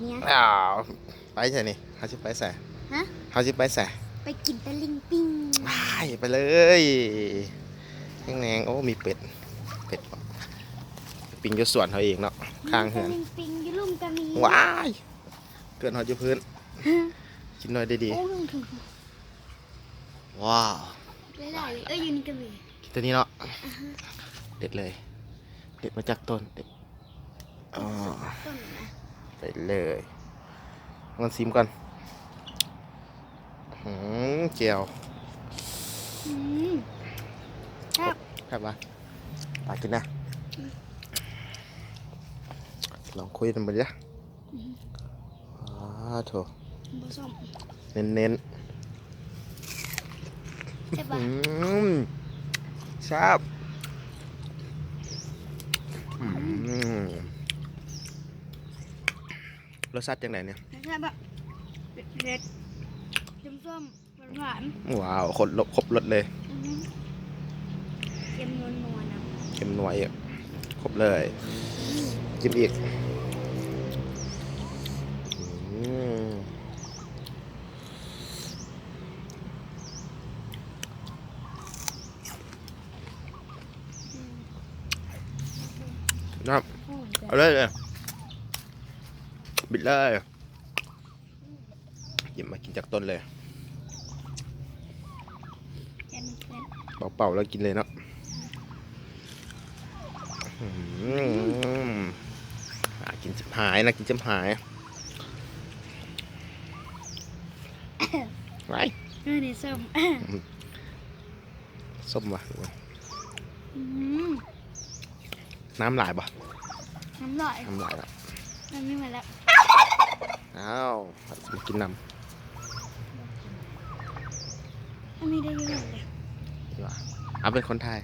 ອ້າວ ໄປໃສນີ້? ເຮົາຊິໄປໃສ? ຮະ? ເຮົາຊິໄປໃສ? ໄປກິນຕະລິ່ງປິງ. ໄປ ໄປເລີຍ. ແຮງໆ ໂອ້ ມີເປັດ ເປັດ ປິງຢູ່ສວນເຮົາເອງເນາະ ຂ້າງເຮືອນ. ຕະລິ່ງປິງຢູ່ລຸ່ມກໍມີ. ວ້າຍ ເກີນຮອດຢູ່ພື້ນ. ກິນໜ້ອຍໄດ້ດີ. ໂອ້ ວ້າວ ຫຼາຍໆ ເອີຍ ຢູ່ນີ້ກໍມີ. ກິນຕົວນີ້ເນາະ. ອາຮະ ເດັດເລີຍ ເດັດມາຈາກຕົ້ນ. ອໍ ຕົ້ນນະ ໄປເລີຍ. ລອງຊີມກ່ອນ. ອືມ ແຈ່ວ. ອືມ ແຊບ ແຊບຫວາ? ປາກິນນະ. ອືມ ລອງຄຸຍນຳເບິ່ງເດີ້. ອືມ ອ້າໂທ້ ບໍ່ສົ້ມ ເນັ້ນໆ. ແຊບຫວາ? ອືມ ແຊບ. ອືມ ລົດຊາດຈັ່ງໃດນີ້? ແຊບແບບເຜັດໆ ສົ້ມໆ ຫວານໆ. ວ້າວ ຄົບລົດ ຄົບລົດເລີຍ. ອືຮຶ ເຄັມນົວໆ ນຳ ເຄັມນົວອີກ ຄົບເລີຍ. ອືມ ກິນອີກ. ອືມ ອືມ ນຳ ໂອ້ຍ ເອົາເລີຍ ບິດເລີຍ. ຫຍິບມາກິນຈາກຕົ້ນເລີຍ. ເປົ່າໆ ແລ້ວກິນເລີຍເນາະ. ອືມ ໜ້າກິນຊິບຫາຍ ໜ້າກິນຊິບຫາຍ. ໄວ້ ເອີ ນີ້ສົ້ມ. ອືມ ສົ້ມຫວາ? ອືມ ນ້ຳຫຼາຍບໍ່? ນ້ຳຫຼາຍ ນ້ຳຫຼາຍລະ ນ້ຳນີ້ໝົດລະ. ອ້າວ ມາກິນນຳ. ອັນນີ້ໄດ້ຢູ່ເລີຍ ເອົາເປັນຄົນຖ່າຍ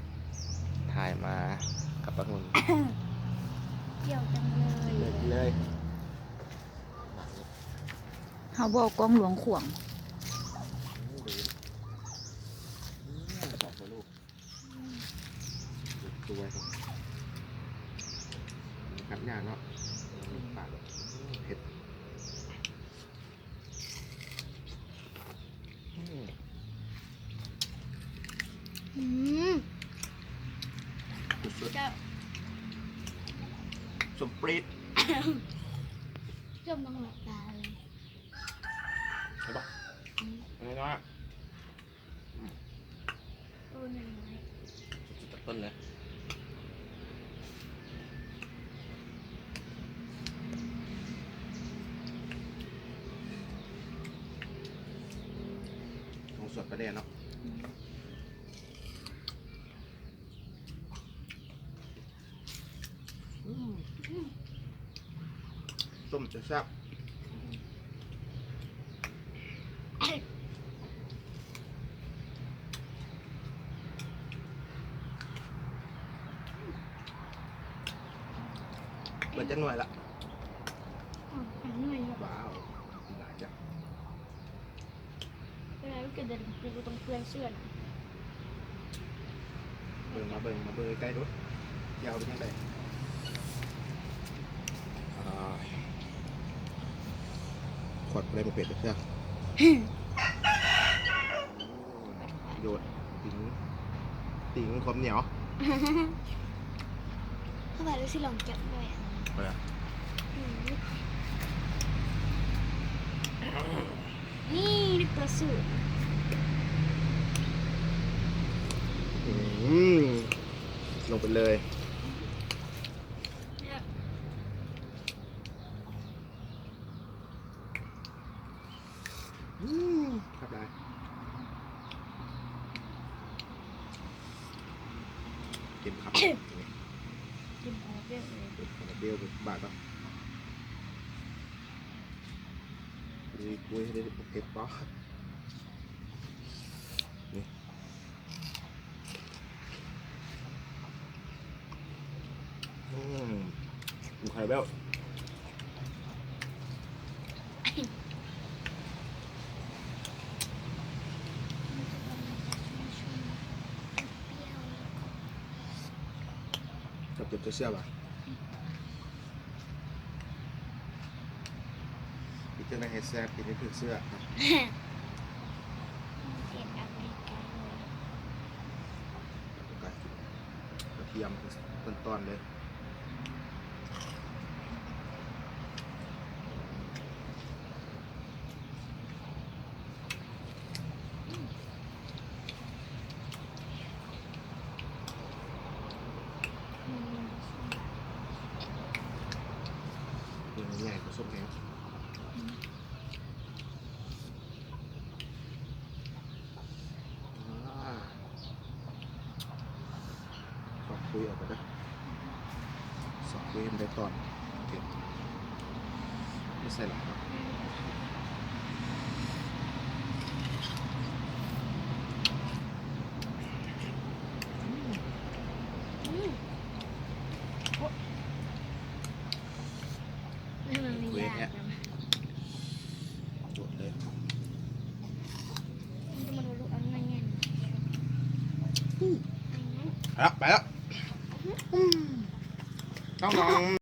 ຖ່າຍມາກັບປາງຸ່ນ. ກ່ຽວຈັງເລີຍ ເລີຍ ເລີຍ. ເຮົາບໍ່ເອົາກ້ອງລວງຂວາງ. ສອງໂຕລູກ ຕົວໃຫຍ່ຄັບ ຫຍ້າເນາະ ປາກແບບເຜັດ. ອືມ ອືມ ສຸດໆ ເຈົ້າ ສົ້ມປຣີດ ສົ້ມນ້ຳລາຍເລີຍ. ເຫັນບໍ່? ອືມ ເຫັນບໍ່? ອືມ ໂອ້ ນ້ອຍໆ ສຸດໆ ຕົ້ນເລີຍ. ຂອງສວນປາແດເນາະ. ອືມ ອືມ ອືມ ສົ້ມແຊບໆ. ເບິດຈັກໜ່ວຍລະ? ສາມໜ່ວຍແລ້ວ. ວ້າວ ຫຼາຍຈັງ. ເວລາລູກກິນແຕ່ເດັກກໍຕ້ອງເປື້ອນເສື້ອນະ. ເບິ່ງ ມາເບິ່ງ ມາເບິ່ງໃກ້ໆ ດູ ແຈ່ວເປັນຈັ່ງໃດ? ອ່າ ຂວດບໍ່ໄດ້ບໍ່ເປັນເທື່ອ. ໂດດ ຕິງ ຕິງຄວາມໜຽວ. ເຮົາວ່າເຮົາຊິລອງຈັບໜ່ອຍ. ເອົາລະ. ອືມ ນີ້ ໜຶ່ງຕໍ່ສູນ. ອືມ ລົງໄປເລີຍ. ອືມ ຄັກຫຼາຍ. ເຕັມຄຳ. ເຕັມຄຳເບວເລີຍ. ເຕັມຄຳເບວເລີຍ. ບາດເນາະ. ອຸ້ຍ ກຸ້ຍ ເຮັດບໍ່ເຜັດບໍ່? ນີ້. ອືມ ກິນໄຂ່ແລ້ວ ກັບເປັນຕາແຊບຫວາ? ອືມ. ຈັ່ງໃດໃຫ້ແຊບ ກິນໃຫ້ຖືກເຊື້ອ. ເຜັດອາເມລິກັນເລີຍ. ກະທຽມເປັນຕອນໆເລີຍ. ອືມ ໃຫຍ່ ປະສົບແຮງ. ອາ ຊອກຄຸຍອອກກ່ອນເດີ ຊອກຄຸຍໃຫ້ມັນໄດ້ຕອນ. ໂອເຄ ບໍ່ໃສ່ຫຼາຍເນາະ. ອືມ ອືມ ໂອ້ ມັນຍາກນະ. ໂດດເລີຍ. ມັນຈະມາໂດນລູກອັນນັ້ນແນ່. ອືມ ອັນນັ້ນ ໄປແລ້ວ ໄປແລ້ວ. ອືມ ນ້ອງໆ.